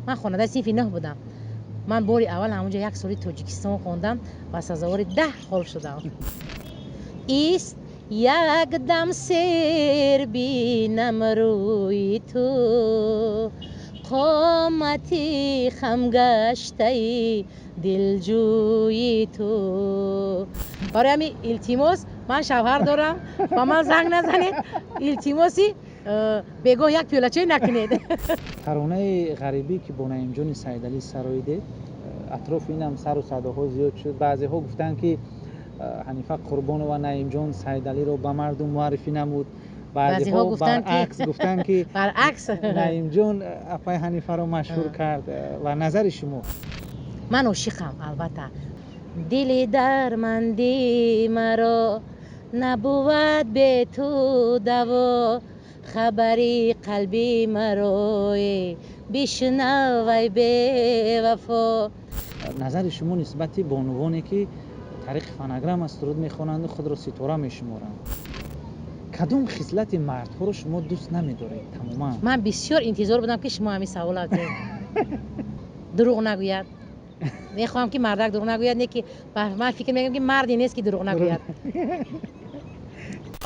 Ман хонандаи синфи 9 будам. Ман бори аввал ҳамонҷо як суруди Тоҷикистон хондам ва сазовори 10 хол шудам. Ист якдам сер бинам рӯи ту, қомати хамгаштаи дилҷӯи ту. Барои ҳамин илтимос, ман шавҳар дорам, ба ман занг назанед. Илтимоси бегоҳ як пиёла чой накунед. Таронаи ғарибӣ ки бо Наимҷони Саидалӣ сароидед, атрофи инам сару садоҳо зиёд шуд. Баъзеҳо гуфтанд ки Ҳанифа Қурбонова Наимҷон Саидалиро ба мардум муаррифӣ намуд. Баъзеҳо баръакс гуфтанд ки баръакс Наимҷон апаи Ҳанифаро машҳур кард. Ва назари шумо? Ман ошиқам, албатта. Дили дарманди маро набувад бе ту даво, хабари қалби маро бишнавай бевафо. Назари шумо нисбати бонувоне ки тариқи фонограмма суруд мехонанду худро ситора мешуморанд, кадом хислати мардҳоро шумо дӯст намедоред тамоман? Ман бисёр интизор будам ки шумо ҳамин саволро диҳед. Дурӯғ нагӯяд. Мехоҳам ки мардак дурӯғ нагӯяд, не ки ман фикр мекунам ки марде нест ки дурӯғ нагӯяд.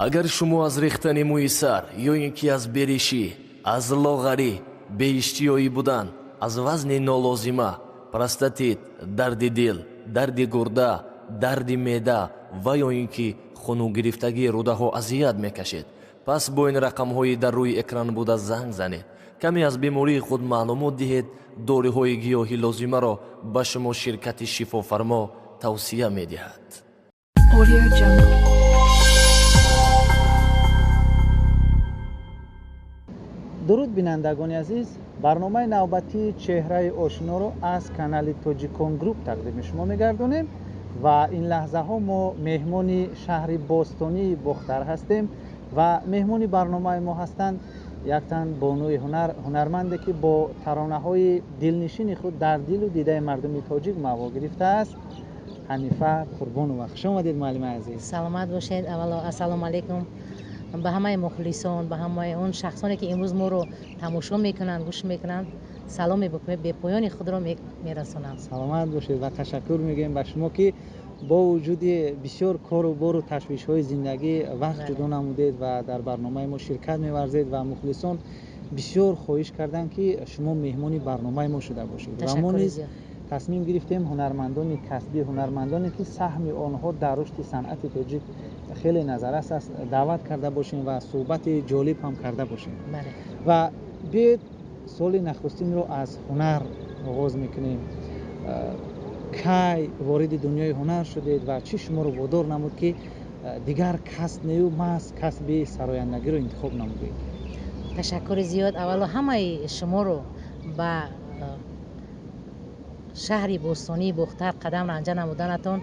Агар шумо аз рехтани мӯи сар ё ин ки аз беришӣ, аз лоғарӣ, беиштиёӣ будан, аз вазни нолозима, простатит, дарди дил, дарди гурда, дарди меъда ва ё ин ки хунугирифтагии рӯдаҳо азият мекашед, пас бо ин рақамҳои дар рӯи экран буда занг занед. Каме аз бемории худ маълумот диҳед. Доруҳои гиёҳи лозимаро ба шумо ширкати Шифофармо тавсия медиҳад. Дуруд бинандагони азиз, барномаи навбатии Чеҳраи ошноро аз канали Тоҷикон Груп тақдими шумо мегардонем ва ин лаҳзаҳо мо меҳмони шаҳри бостонии Бохтар ҳастем ва меҳмони барномаи мо ҳастанд яктан бонуи ҳунар, ҳунарманде ки бо таронаҳои дилнишини худ дар дилу дидаи мардуми тоҷик маво гирифтааст, Ҳанифа Қурбонова. Хуш омадед, муаллимаи азиз. Саломат бошед. Аввало ассалому алайкум ба ҳамаи мухлисон, ба ҳамаи он шахсоне ки имрӯз моро тамошо мекунанд, гӯш мекунанд. Саломи бепоёни худро мерасонам. Саломат бошед ва ташаккур мегӯем ба шумо ки бо вуҷуди бисёр кору бору ташвишҳои зиндагӣ вақт ҷудо намудед ва дар барномаи мо ширкат меварзед ва мухлисон бисёр хоҳиш карданд ки шумо меҳмони барномаи мо шуда бошед ва мо низ тасмим гирифтем ҳунармандони касбӣ, ҳунармандоне ки саҳми онҳо дар рушди санъати тоҷик хеле назаррас аст, даъват карда бошем ва суҳбати ҷолиб ҳам карда бошем. Ва биёед соли нахустинро аз ҳунар оғоз мекунем. Кай вориди дунёи ҳунар шудед ва чӣ шуморо водор намуд ки дигар касб нею маҳз касби сарояндагиро интихоб намудед? Ташаккури зиёд. Аввало ҳамаи шуморо ба шаҳри бостонии Бохтар қадам ранҷа намуданатон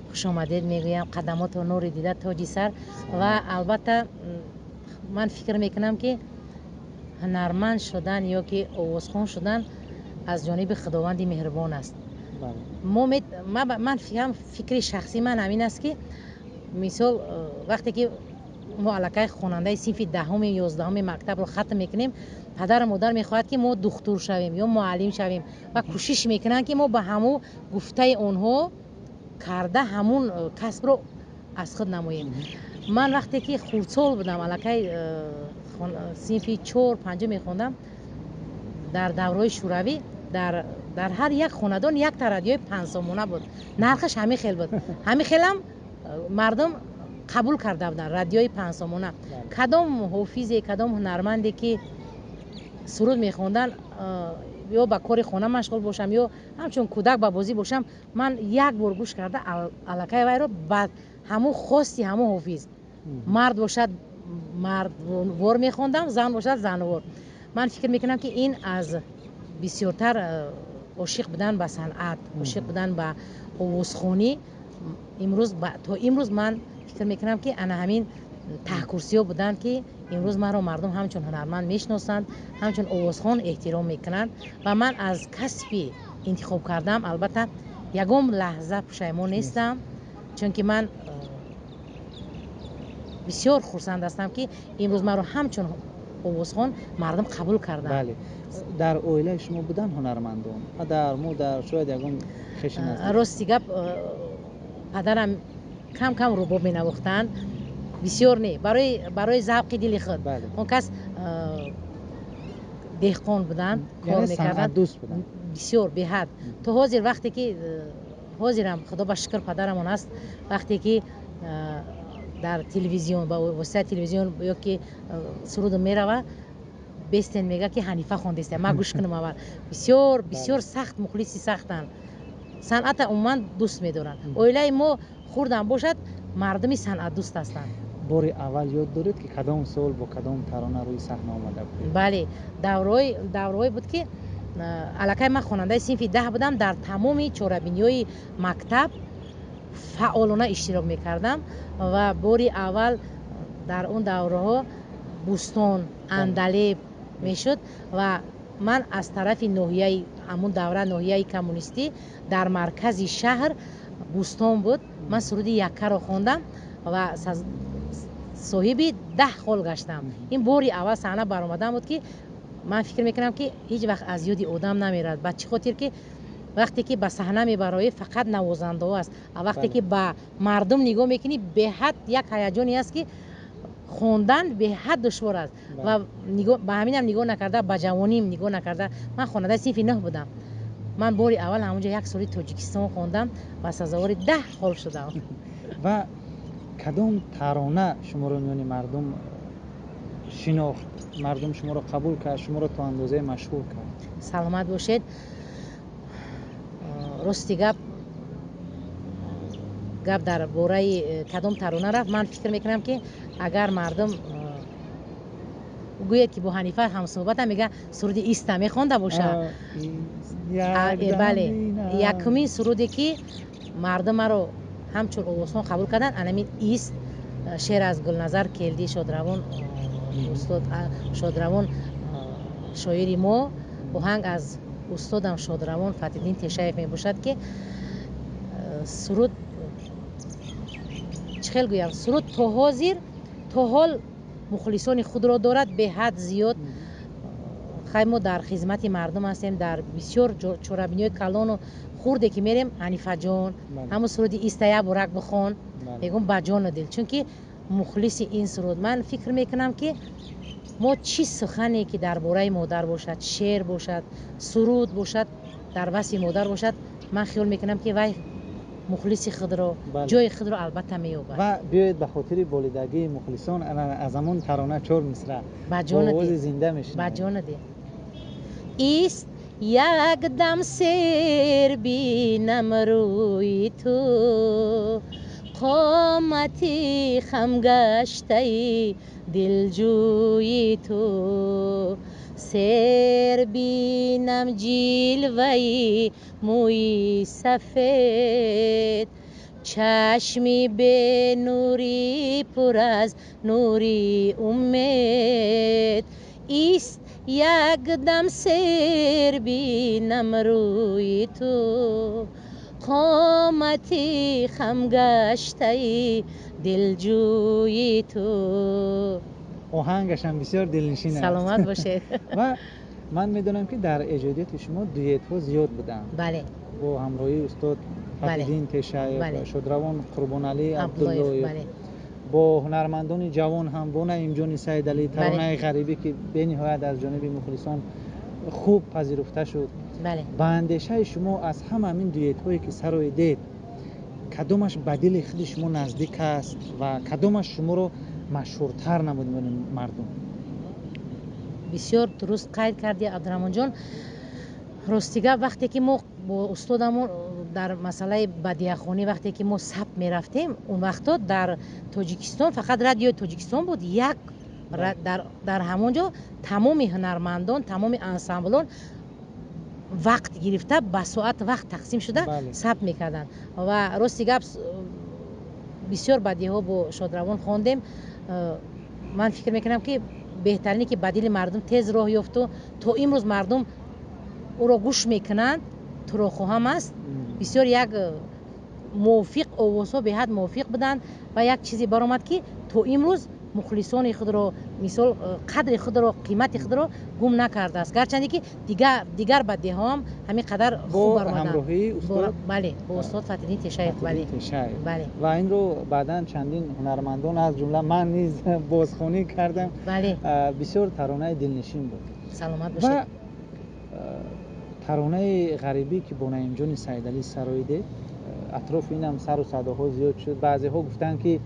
хушомадед мегӯям. Қадамото нури дида тоҷи сар. Ва албатта ман фикр мекунам ки ҳунарманд шудан ё ки овозхон шудан аз ҷониби Худованди меҳрубон аст. Ман фикри шахсии ман ҳамин аст ки мисол вақте ки мо аллакай хонандаи синфи 10-уми 11-уми мактабро хатм мекунем, падару модар мехоҳад ки мо духтур шавем ё муаллим шавем ва кӯшиш мекунанд ки мо ба ҳамун гуфтаи онҳо карда ҳамун касбро аз худ намоем. Ман вақте ки хурдсол будам, аллакай синфи 4-5 мехондам, дар давраи шӯравӣ дар ҳар як хонадон якта радиои 5 сомона буд. Нархаш ҳамин хел буд. Ҳамин хелам мардум қабул карда буданд радиои 5 сомона. Кадом ҳофизе, кадом ҳунарманде ки суруд мехонданд, ё ба кори хона машғул бошам, ё ҳамчун кӯдак ба бозӣ бошам, ман як бор гӯш карда аллакай вайро ба ҳамун хости ҳамун ҳофиз, мард бошад мардвор мехондам, зан бошад занвор. Ман фикр мекунам ки ин аз бисёртар ошиқ будан ба санъат, ошиқ будан ба овозхонӣ. Имрӯз то имрӯз ман фикр мекунам ки ана ҳамин таҳкурсиҳо буданд ки имрӯз маро мардум ҳамчун ҳунарманд мешиносанд, ҳамчун овозхон эҳтиром мекунанд ва ман аз касби интихоб кардам албатта ягон лаҳза пушаймон нестам, чунки ман бисёр хурсанд ҳастам ки имрӯз маро ҳамчун Овозхон мардум қабул карданд. Бале, дар оилаи шумо буданд ҳунармандон, падар, модар, шояд ягон хеши наздик? Рости гап, падарам кам кам рубоб менавохтанд, бисёр не, барои завқи дили худ. Он кас деҳқон буданд, кор мекарданд, бисёр беҳад. То ҳозир, вақте ки ҳозирам, худо ба шукр, падарамон аст, вақте ки дар телевизион, ба воситаи телевизион ё ки сурудам мерава, бестен мега ки Ҳанифа хондеста, ман гӯш кунам аввал. Бисёр бисёр сахт мухлиси сахтанд, санъата умуман дӯст медоранд. Оилаи мо хурдам бошад, мардуми санъатдӯст ҳастанд. Бори аввал ёд доред, ки кадом сол бо кадом тарона рӯи саҳна омада будед? Бале, давраҳое буд, ки аллакай ман хонандаи синфи 10 будам, дар тамоми чорабиниҳои мактаб фаъолона иштирок мекардам ва бори аввал дар он давраҳо Бӯстон, Андалеб мешуд ва ман аз тарафи ноҳияи, ҳамун давра ноҳияи Коммунистӣ, дар маркази шаҳр Бӯстон буд, ман суруди Яккаро хондам ва соҳиби 10 хол гаштам. Ин бори аввал саҳна баромадан буд, ки ман фикр мекунам, ки ҳеҷ вақт аз ёди одам намерад. Ба чӣ хотир ки вақте ки ба саҳна мебароӣ, фақат навозандаҳо аст, а вақте ки ба мардум нигоҳ мекунӣ, беҳад як ҳаяҷоне аст, ки хондан беҳад душвор аст. Ва ба ҳаминам нигоҳ накарда, ба ҷавоним нигоҳ накарда, ман хонандаи синфи 9 будам, ман бори аввал ҳамонҷо як суруди Тоҷикистон хондам ва сазовори 10 хол шудам. Ва кадом тарона шуморо миёни мардум шинохт, мардум шуморо қабул кард, шуморо то андозае машҳур кард? Саломат бошед. Рости гап, гап дар бораи кадом тарона рафт, ман фикр мекунам, ки агар мардум гӯяд, ки бо Ҳанифа ҳамсӯҳбатам, мега суруди Иста мехонда боша. Бале, якумин суруде, ки мардум маро ҳамчун овозхон қабул карданд, анамин Ист, шеър аз Гулназар Келдӣ, шодравон устод, шодравон шоири мо, оҳанг аз устодам шодравон Фатҳиддин Тешаев мебошад, ки суруд, чӣ хел гӯям, суруд то ҳозир, то ҳол мухлисони худро дорад, беҳад зиёд. Хай, мо дар хизмати мардум ҳастем, дар бисёр чорабиниҳои калону хурде ки мерем, Ҳанифаҷон, ҳамун суруди Иста як борак бихон, мегӯм ба ҷону дил, чунки мухлиси ин суруд. Ман фикр мекунам, ки мо чӣ сухане ки дар бораи модар бошад, шеър бошад, суруд бошад, дар васфи модар бошад, ман хиёл мекунам, ки вай мухлиси худро, ҷои худро албатта меёбад. Ва биёед, ба хотири болидагии мухлисон аз ҳамон тарона чор мисра бо овози зинда мешунавем. Ба ҷону дил. Ист, якдам сер бинам рӯи ту, қомати хамгаштаи дилҷӯи ту, сер бинам ҷилваи мӯи сафед, чашми бенурӣ пур аз нури умед. Ист, якдам сер бинам рӯи ту, қомати хамгаштаи дилҷӯи ту. Оҳангашам бисёр дилнишин аст. Саломат бошед. Ва ман медонам, ки дар эҷодиёти шумо дуэтҳо зиёд буданд. Бале. Бо ҳамроҳии устод Фатҳиддин Тешаев, шодравон Қурбоналӣ Абдуллоев, бо ҳунармандони ҷавон ҳам, бо Наимҷони Саидалӣ, таронаи Ғарибӣ, ки бениҳоят аз ҷониби мухлисон хуб пазируфта шуд. Ба андешаи шумо, аз ҳама ҳамин дуэтҳое, ки сароидед, кадомаш ба дили худи шумо наздик аст ва кадомаш шуморо машҳуртар намуд миёни мардум? Бисёр дуруст қайд кардӣ, Абдураҳмонҷон. Рости гап, вақте ки мо бо устодамон дар масъалаи бадиахонӣ, вақте ки мо сабт мерафтем, он вақто дар Тоҷикистон фақат Радиои Тоҷикистон буд, як дар ҳамон ҷо тамоми ҳунармандон, тамоми ансамблон вақт гирифта, ба соат вақт тақсим шуда сабт мекарданд. Ва рости гап, бисёр бадиҳо бо шодравон хондем. Ман фикр мекунам, ки беҳтарине, ки ба дили мардум тез роҳ ёфту то имрӯз мардум ӯро гӯш мекунанд, Туро хоҳам аст. Бисёр як мувофиқ, овозҳо беҳад мувофиқ буданд ва як чизе баромад, ки то имрӯз Мухлисони худро, мисол, қадри худро, қимати худро гум накардааст, гарчанде ки дигар бадеҳоам ҳамин қадар хуб баромаданд. Ҳамроҳии устод? Бале, бо устод Фатҳиддин Тешаев, бале. Бале, ва инро баъдан чандин ҳунармандон, аз ҷумла ман низ бозхонӣ кардам. Бале. Бисёр таронаи дилнишин буд. Саломат бошед. Ва таронаи «Ғарибӣ», ки бо Наимҷони Саидалӣ сароидед, атрофи инам сару садоҳо зиёд шуд. Баъзеҳо гуфтанд, ки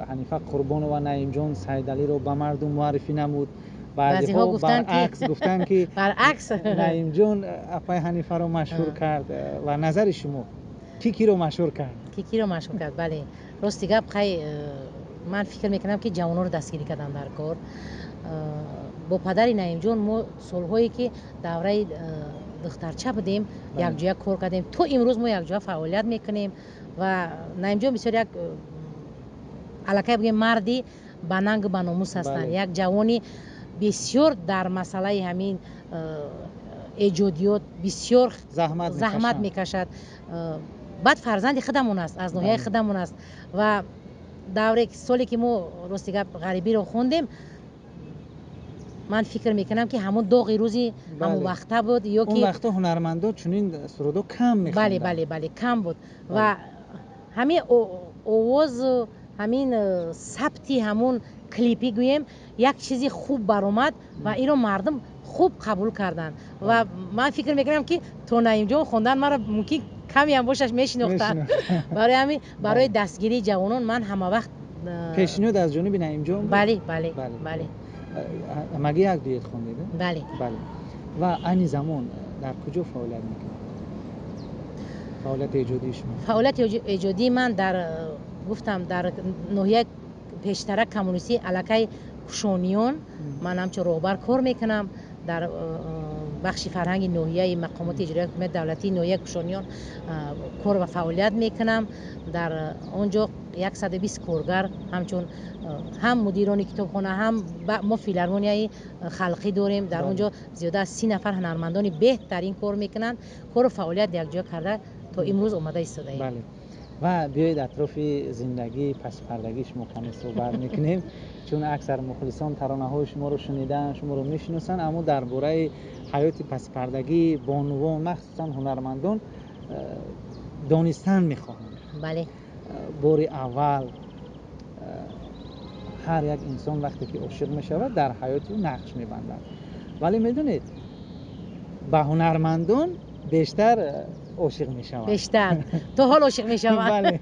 Ҳанифа Қурбонова Наимҷон Саидалиро ба мардум муаррифӣ намуд, баъзеҳо баръакс гуфтанд, ки баръакс Наимҷон апаи Ҳанифаро машҳур кард. Ва назари шумо, ки киро машҳур кард? Ки киро машҳур кард? Бале, рости гап, хай, ман фикр мекунам, ки ҷавононро дастгирӣ кардан дар кор. Бо падари Наимҷон мо солҳое, ки давраи духтарча будем, якҷоя кор кардем, то имрӯз мо якҷоя фаъолият мекунем. Ва Наимҷон бисёр як, аллакай бигӯем, марди ба нангу ба номус ҳастанд, як ҷавони бисёр дар масъалаи ҳамин эҷодиёт бисёр заҳмат мекашад. Баъд фарзанди худамон аст, аз ноҳияи худамон аст. Ва давре, соле ки мо, рости гап, «Ғарибиро» хондем, ман фикр мекунам, ки ҳамон доғи рӯзи ҳамон вақта буд ё ки он вақто ҳунармандо чунин сурудо кам мехонданд. Бале, кам буд. Ва ҳамин овозу ҳамин сабти ҳамун клипӣ, гӯем, як чизи хуб баромад ва инро мардум хуб қабул карданд. Ва ман фикр мекунам, ки то Наимҷон хондан маро мумкин камеам бошаш мешинохтанд. Барои ҳамин, барои дастгирии ҷавонон ман ҳама вақт Пешниҳод аз ҷониби Наимҷон? Бале. Ҳамагӣ як дует хондед? Бале. Бале. Ва айни замон дар куҷо фаъолият мекунед, фаъолияти эҷодии шумо? Фаъолияти эҷодии ман дар, гуфтам, дар ноҳияи пештара коммунистӣ, аллакай Кушониён, ман ҳамчун роҳбар кор мекунам дар бахши фарҳанги ноҳияи мақомоти иҷроияи ҳукумати давлатии ноҳияи Кушониён кор ва фаъолият мекунам. Дар он ҷо 120 коргар, ҳамчун ҳам мудирони китобхона, ҳам мо филармонияи халқӣ дорем, дар он ҷо зиёда аз 30 нафар ҳунармандони беҳтарин кор мекунанд. Кору фаъолият якҷоя карда то имрӯз омада истодаем. Бале, ва биёед, атрофи зиндагии пасипардагии шумо каме суҳбат мекунем, чун аксар мухлисон таронаҳои шуморо шунидаанд, шуморо мешиносанд, аммо дар бораи ҳаёти пасипардагии бонувон, махсусан ҳунармандон, донистан мехоҳанд. Бале. Бори аввал, ҳар як инсон вақте ки ошиқ мешавад, дар ҳаёти ӯ нақш мебандад, вале медонед, ба ҳунармандон бештар ошиқ мешаванд. Бештар то ҳол ошиқ мешаванд. Бале,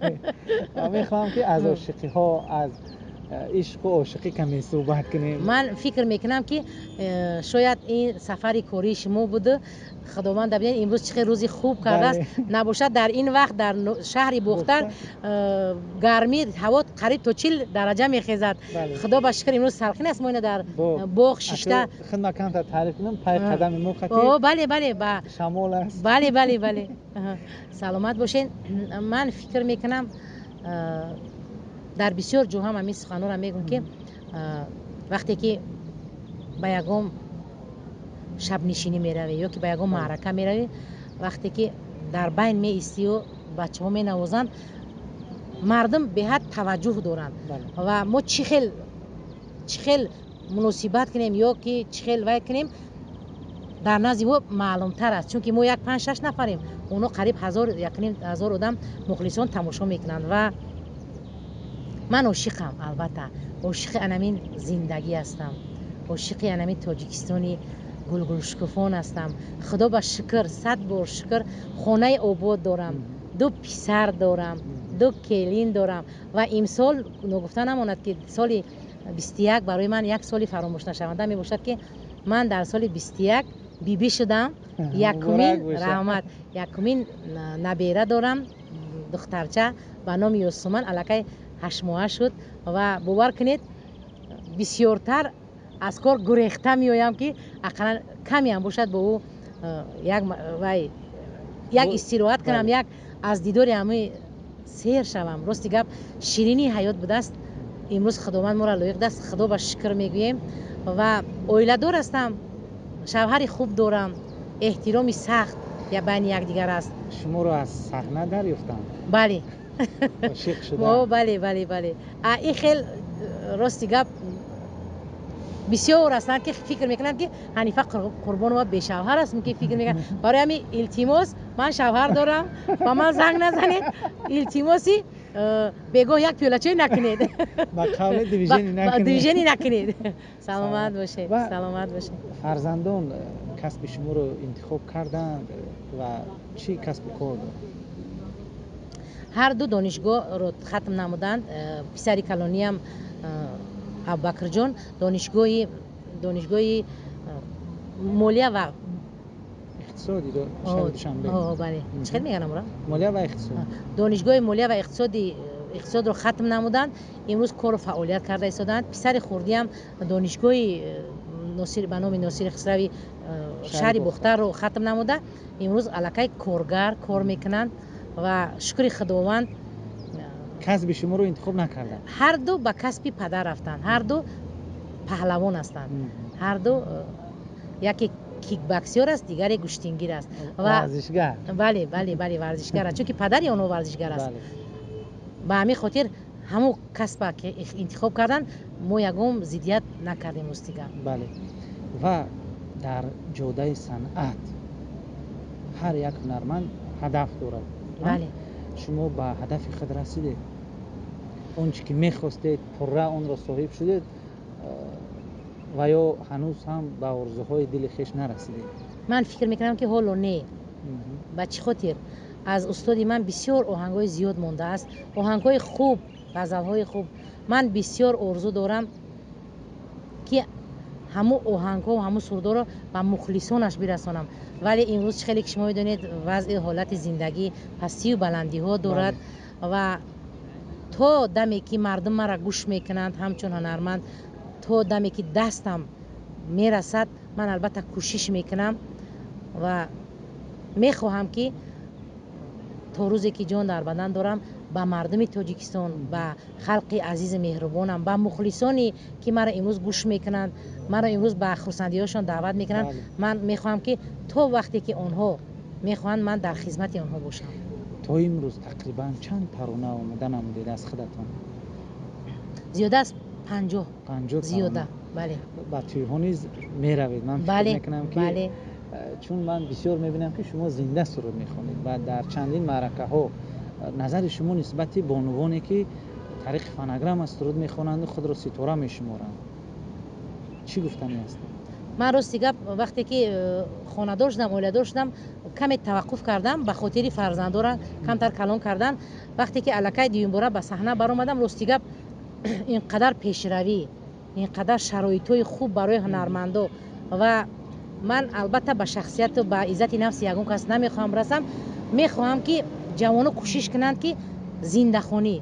мехоҳам, ки аз ошиқиҳо, аз ишқу ошиқӣ каме суҳбат кунем. Ман фикр мекунам, ки шояд ин сафари кории шумо буда. Худованд, бибинед, имрӯз чӣ хел рӯзи хуб кардааст. Набошад, дар ин вақт дар шаҳри Бохтар гармӣ ҳаво қариб то 40 дараҷа мехезад. Худо ба шукр, имрӯз салқин аст, мо ина дар боғ шишта. Хидма камтар таъриф кунам, пай қадами мо қати Бале, ба шамол аст. Бале, саломат бошед. Ман фикр мекунам, дар бисёр ҷо ҳам ҳамин суханҳоро мегӯм, ки вақте ки ба ягон шабнишинӣ меравӣ ё ки ба ягон маърака меравӣ, вақте ки дар байн меистию бачаҳо менавозанд, мардум беҳад таваҷҷӯҳ доранд. Ва мо чӣ хел муносибат кунем ё ки чӣ хел вай кунем, дар назди мо маълумтар аст, чунки мо як панҷ шаш нафарем, онҳо қариб ҳазор, якним ҳазор одам мухлисон тамошо мекунанд. Ва ман ошиқам, албатта, ошиқи анамин зиндагӣ ҳастам, ошиқи анамин Тоҷикистони гулгулшукуфон ҳастам. Худо ба шукр, сад бор шукр, хонаи обод дорам, ду писар дорам, ду келин дорам. Ва имсол ногуфта намонад, ки соли 21 барои ман як соли фаромӯшнашаванда мебошад, ки ман дар соли 21 бибӣ шудам. Якумин, раҳмат, якумин набера дорам, духтарча ба номи Ёсуман, аллакай 8 моҳа шуд. Ва бовар кунед, бисёртар аз кор гурехта меоям, ки ақаллан камеам бошад бо ӯ як вай, як истироҳат кунам, як аз дидори ҳамаи сер шавам. Рости гап, ширинии ҳаёт будааст. Имрӯз Худованд моро лоиқ даст, Худо ба шукр мегӯем. Ва оиладор ҳастам, шавҳари хуб дорам, эҳтироми сахт байни якдигар аст. Шуморо аз саҳна дарёфтанд? Бале. Ошиқ шуданд? Бале. Ин хел Рости гап, бисёр ҳастанд, ки фикр мекунанд, ки Ҳанифа Қурбонова бешавҳар аст, мумкин фикр мекунанд. Барои ҳамин, илтимос, ман шавҳар дорам, ба ман занг назанед, илтимоси, бегоҳ як пиёлачой накунед. Ба қавли движение. Движение накунед. Саломат бошед, саломат бошед. Фарзандон касби шуморо интихоб карданд ва чӣ касбу кор доранд? Ҳар ду донишгоҳро хатм намуданд. Писари калониям Абубакрҷон донишгоҳи молия ва иқтисоди шаҳри Душанбе. Бале, чӣ хел мегӯянд амро? Молия ва иқтисод. Донишгоҳи молия ва иқтисодро хатм намуданд, имрӯз кору фаъолият карда истодаанд. Писари хурдиам донишгоҳи ба номи Носири Хисрави шаҳри Бохтарро хатм намуда, имрӯз аллакай коргар кор мекунанд ва шукри Худованд. Касби шуморо интихоб накарданд? Ҳар ду ба касби падар рафтанд, ҳар ду паҳлавон ҳастанд, ҳар ду, яке кикбоксёр аст, дигаре гӯштингир аст. Варзишгар. Бале, варзишгар аст, чунки падари онҳо варзишгар аст. Ба ҳамин хотир ҳамун касба ки интихоб карданд, мо ягон зиддият накардем, ростига. Бале, ва дар ҷодаи санъат ҳар як ҳунарманд ҳадаф дорад. Бале. Шумо ба ҳадафи худ расидед? Он чӣ ки мехостед, пурра онро соҳиб шудед ва ё ҳанӯз ҳам ба орзуҳои дили хеш нарасидед? Ман фикр мекунам, ки ҳоло не. Ба чӣ хотир? Аз устоди ман бисёр оҳангҳои зиёд мондааст, оҳангҳои хуб, ғазалҳои хуб. Ман бисёр орзу дорам, ки ҳамун оҳангҳо, ҳамун сурудҳоро ба мухлисонаш бирасонам. Вале имрӯз, чӣ хеле ки шумо медонед, вазъи ҳолати зиндагӣ пастию баландиҳо дорад ва то даме ки мардум маро гӯш мекунанд ҳамчун ҳунарманд, то даме ки дастам мерасад, ман албатта кӯшиш мекунам ва мехоҳам, ки то рӯзе ки ҷон дар бадан дорам, ба мардуми Тоҷикистон, ба халқи азизи меҳрубонам, ба мухлисоне ки маро имрӯз гӯш мекунанд, маро имрӯз ба хурсандиҳошон даъват мекунанд, ман мехоҳам, ки то вақте ки онҳо мехоҳанд, ман дар хизмати онҳо бошам. То имрӯз тақрибан чанд тарона омода намудед аз худатон? Зиёда аз 50. 50? Зиёда, бале. Ба тӯйҳо низ меравед, ман фикр мекунам, ки чун ман бисёр мебинам, ки шумо зинда суруд мехонед ва дар чандин маъракаҳо. Назари шумо нисбати бонувоне, ки тариқи фонограмма суруд мехонанду худро ситора мешуморанд, чӣ гуфтанӣ ҳастед? Ман, рости гап, вақте ки хонадор шудам, оиладор шудам, каме таваққуф кардам ба хотири фарзандора камтар калон кардан. Вақте ки аллакай дуюмбора ба саҳна баромадам, рости гап, ин қадар пешравӣ, ин қадар шароитҳои хуб барои ҳунармандо, ва ман албатта ба шахсияту ба иззати нафси ягон кас намехоҳам расам. Мехоҳам, ки ҷавоно кӯшиш кунанд, ки зиндахонӣ.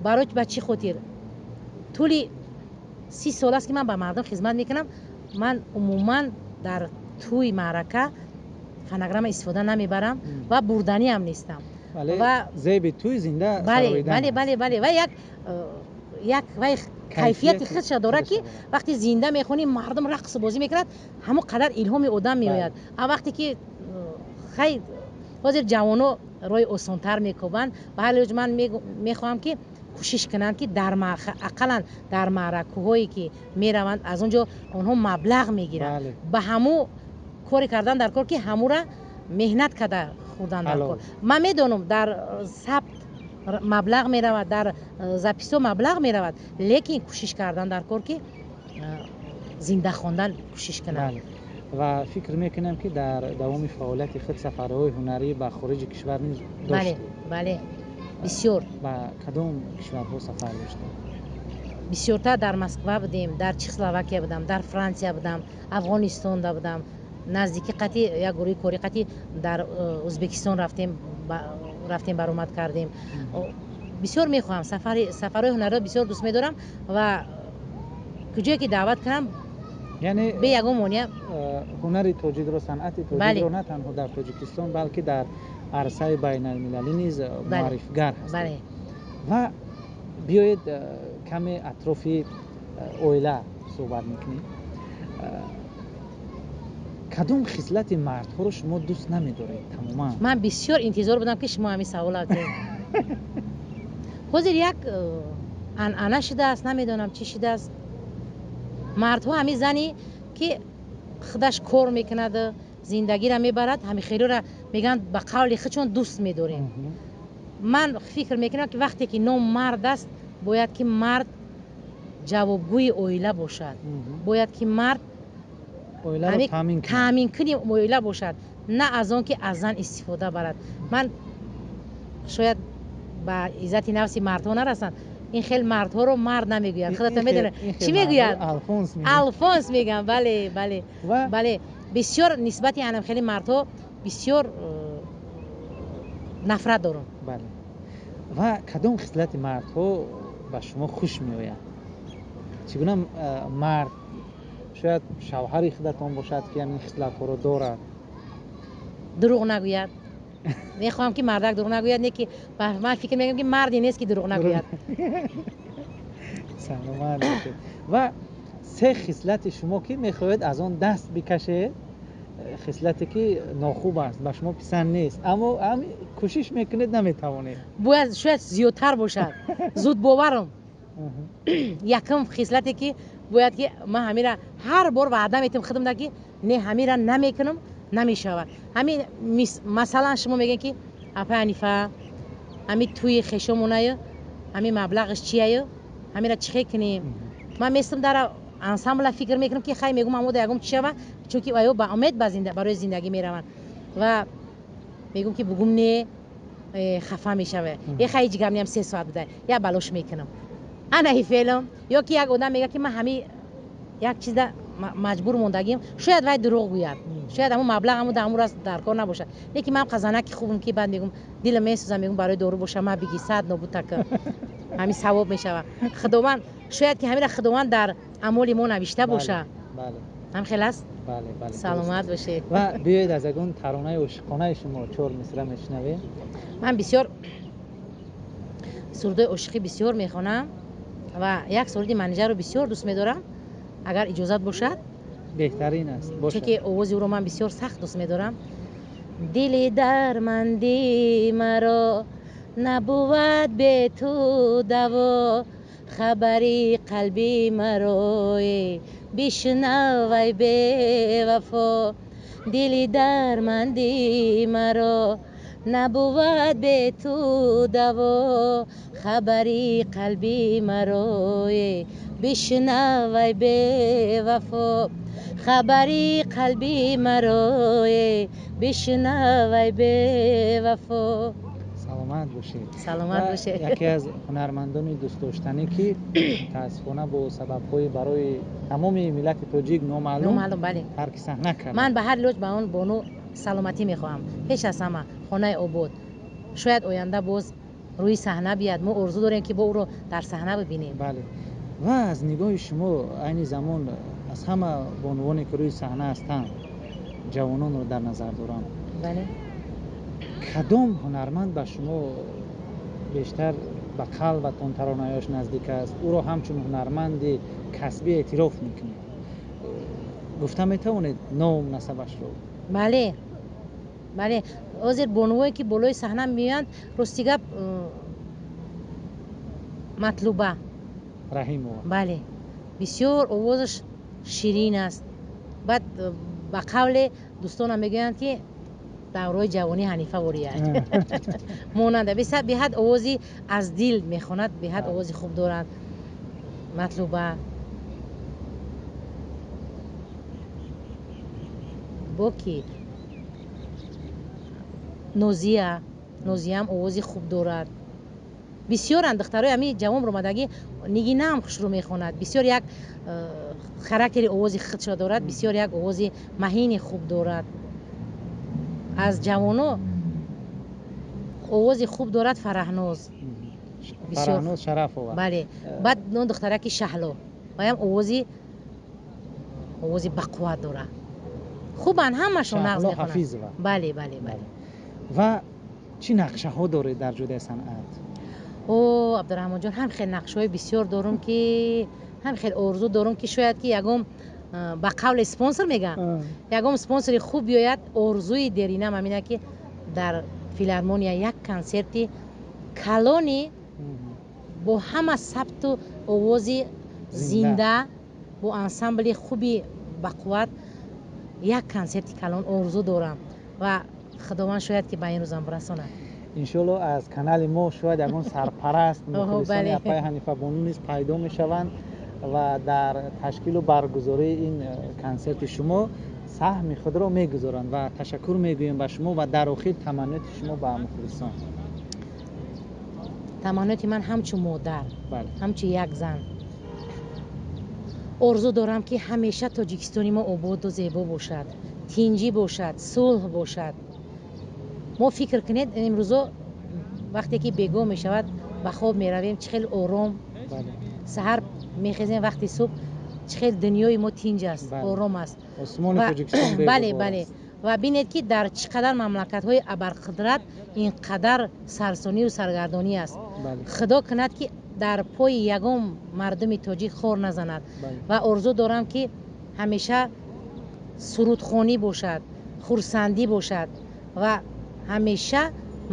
Барои ба чӣ хотир? Тӯли 30 сол аст, ки ман ба мардум хизмат мекунам, ман умуман дар тӯи маърака фонограмма истифода намебарам ва бурданиам нестам. Зеби тӯй зинда. Бале, ва як вай кайфияти худша дорад, ки вақте зинда мехонӣ, мардум рақсу бозӣ мекунад, ҳамон қадар илҳоми одам меояд. А вақте ки хай, ҳозир ҷавоно роҳи осонтар мекобанд. Ба ҳар лиҳоз, ман мехоҳам, ки кӯшиш кунанд, ки ақаллан дар маъракаҳое ки мераванд, аз он ҷо онҳо маблағ мегиранд, ба ҳамун коре кардан дар кор, ки ҳамура меҳнат карда хӯрдан дар кор. Ман медонам, дар сабт маблағ меравад, дар записҳо маблағ меравад, лекин кӯшиш кардан дар кор, ки зинда хондан кӯшиш кунанд. Ва фикр мекунам, ки дар давоми фаъолияти худ сафарҳои ҳунарӣ ба хориҷи кишвар низ доштед. Бале, бисёр. Ба кадом кишварҳо сафар доштед? Бисёртар дар Москва будем, дар Чехословакия будам, дар Франсия будам, Афғонистонда будам. Наздики қати як гурӯҳи кори қати дар Ӯзбекистон рафтем, баромад кардем. Бисёр мехоҳам, сафарҳои ҳунарро бисёр дӯст медорам ва куҷое ки даъват кунам, яъне бе ягон монеа. Ҳунари тоҷикро, санъати тоҷикро на танҳо дар Тоҷикистон, балки дар арсаи байналмилалӣ низ муаррифгар ҳастед. Ва биёед, каме атрофи оила суҳбат мекунем. Кадом хислати мардҳоро шумо дӯст намедоред тамоман? Ман бисёр интизор будам, ки шумо ҳамин савола диҳед. Ҳозир як Анъана шудааст, намедонам чӣ шудааст. Мардҳо ҳамин зане ки худаш кор мекунад, зиндагиро мебарад, ҳамин хелоро мегӯянд ба қавли худшон дӯст медорем. Ман фикр мекунам, ки вақте ки ном мард аст, бояд ки мард ҷавобгӯи оила бошад, бояд ки мард таъминкуни оила бошад, на аз он ки аз зан истифода барад. Ман шояд ба иззати нафси мардҳо нарасанд, ин хел мардҳоро мард намегӯянд. Худатон медонед чӣ мегӯянд? Алфонс мегӯянд. Бале, бале, бале. Бисёр нисбати анам хели мардҳо бисёр нафрат дорам. Бале. Ва кадом хислати мардҳо ба шумо хуш меояд? Чӣ гуна мард, шояд шавҳари худатон бошад, ки ҳамин хислатҳоро дорад? Дурӯғ нагӯяд. Мехоҳам ки мардак дурӯғ нагӯяд, не ки ман фикр мекунам ки марде нест ки дурӯғ нагӯяд. Саломат бошед. Ва се хислати шумо ки мехоҳед аз он даст бикашед, хислате ки нохуб аст, ба шумо писанд нест, аммо кӯшиш мекунед, наметавонед. Бояд шояд зиёдтар бошад. Зудбоварам. Якум хислате ки бояд ки ман ҳамира ҳар бор ваъда метам худамда ки не, ҳамира намекунам, намешавад. Ҳамин масалан шумо мегӯед ки апа Ҳанифа, ҳамин тӯи хешомонаю, ҳамин маблағаш чияю, ҳамира чӣ хел кунем? Ман местам дар ансамбла фикр мекунам ки хай мегӯм амода ягом чӣ шава, чунки аю ба умед барои зиндагӣ мераванд ва мегӯм ки бугум не, хафа мешава. Е хай ҳеҷ гап неам, 3 соат буда, я балош мекунам. Ана ҳи феълам. Ё ки як одам мегӯяд ки ман ҳамин як чизда маҷбур мондагим, шояд вай дурӯғ гӯяд, шояд ҳамун маблағ ҳамун дар ҳамун раст дар кор набошад, лекин ман қазанаки хубам ки баъд мегӯм дилам месӯзам, мегӯм барои дору боша, ма биги сад нобутака ҳамин савоб мешавад. Худованд шояд ки ҳамира Худованд дар амоли мо навишта боша. Ҳам хел аст? Саломат бошед. Ва биёед аз ягон таронаи ошиқонаи шумо 4 мисра мешунавем. Ман бисёр сурудои ошиқӣ бисёр мехонам ва як суруди Манижаро бисёр дӯст медорам, агар иҷозат бошад. Беҳтарин аст. Чунки овози ӯро ман бисёр сахт дӯст медорам. Дили дарманди маро набувад бе ту даво, хабари қалби марое бишнавай бевафо. Дили дарманди маро набувад бе ту даво, хабари қалби марое бишнавай бевафо. Хабари қалби марое бишнавай бевафо. Саломат бошед. Саломат бошед. Яке аз ҳунармандони дӯстдоштанӣ ки мутаассифона бо сабабҳои барои тамоми миллати тоҷик номаълум тарки саҳна кард. Ман ба ҳар лоҷ ба он бону саломатӣ мехоҳам. Пеш аз ҳама хонаи обод. Шояд оянда боз рӯи саҳна биёд. Мо орзу дорем ки бо ӯро дар саҳна бибинем. Бале. Ва аз нигоҳи шумо айни замон аз ҳама бонувоне ки рӯи саҳна ҳастанд, ҷавононро дар назар дорам. Бале. Кадом ҳунарманд ба шумо бештар ба қалбатон таронаёш наздик аст, ӯро ҳамчун ҳунарманди касбӣ эътироф мекунед? Гуфта метавонед ном насабашро? Бале, бале. Ҳозир бонувое ки болои саҳна меоянд, рости гап, Матлуба Раҳимова. Бале, бисёр овозаш ширин аст. Баъд ба қавле дӯстонам мегӯянд ки давраи ҷавонӣ Ҳанифа вория монанда, беҳад овози аз дил мехонад, беҳад овози хуб дорад Матлуба. Бо ки Нозия, Нозияам овози хуб дорад. Бисёранд духтарои ҳамин ҷавон ромадагӣ. Нигинаам хушрӯ мехонад, бисёр як характери овози худшо дорад, бисёр як овози маҳини хуб дорад. Аз ҷавоно овози хуб дорад Фараҳноз. Фараҳноз Шарафова. Бале. Баъд он духтараки Шаҳло, ваям овози бақувват дорад. Хубанд ҳамашон, нағз мехонанд. Ҳафизова. Бале, бале, бале. Ва чӣ нақшаҳо доред дар ҷодаи санъат? О, Абдураҳмонҷон, ҳам хел нақшаҳои бисёр дорум, ки ҳам хел орзу дорум, ки шояд ки ягон ба қавле спонсор мегӯям, ягон спонсори хуб биёяд. Орзуи деринам ҳамина ки дар филармония як консерти калони Бо ҳама сабту овози зинда, бо ансамбли хуби бақувват як консерти калон орзу дорам ва Худованд шояд ки ба ин рӯзам расонад. Иншоалло, аз канали мо шояд ягон сарпараст, мухлисони апаи Ҳанифабону низ пайдо мешаванд ва дар ташкилу баргузории ин консерти шумо саҳми худро мегузоранд. Ва ташаккур мегӯем ба шумо. Ва дар охир таманниёти шумо ба мухлисон. Таманниёти ман ҳамчун модар, ҳамчун як зан, орзу дорам, ки ҳамеша Тоҷикистони мо ободу зебо бошад, тинҷӣ бошад, сулҳ бошад. Мо, фикр кунед, имрӯзо вақте ки бегоҳ мешавад, ба хоб меравем, чӣ хел ором, саҳар мехезем, вақти субҳ чӣ хел дунёи мо тинҷ аст, ором аст. Бале, ва бинед, ки дар чӣ қадар мамлакатҳои абарқудрат ин қадар сарсонию саргардонӣ аст. Худо кунад, ки дар пои ягон мардуми тоҷик хор назанад. Ва орзу дорам, ки ҳамеша сурудхонӣ бошад, хурсандӣ бошад ва ҳамеша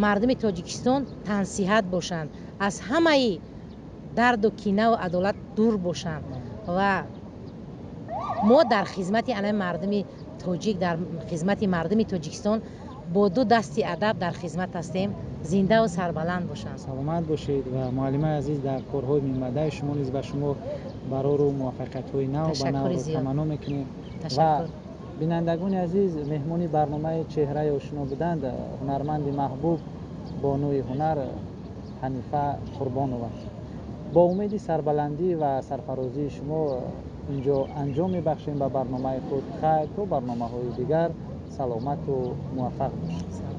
мардуми Тоҷикистон тансиҳат бошанд, аз ҳамаи дарду кинаву адолат дур бошанд. Ва мо дар хизмати анаи мардуми тоҷик, дар хизмати мардуми Тоҷикистон бо ду дасти адаб дар хизмат ҳастем. Зиндаву сарбаланд бошанд. Саломат бошед. Ва муаллимаи азиз, дар корҳои минбаъдаи шумо низ ба шумо барору муваффақиятҳои нав ба навро таманно мекунем. Ва бинандагони азиз, меҳмони барномаи «Чеҳраи ошино» буданд ҳунарманди маҳбуб, бонуи ҳунар Ҳанифа Қурбонова. Бо умеди сарбаландӣ ва сарфарозии шумо инҷо анҷом мебахшем ба барномаи худ. Хайр, то барномаҳои дигар, саломату муваффақ бошед.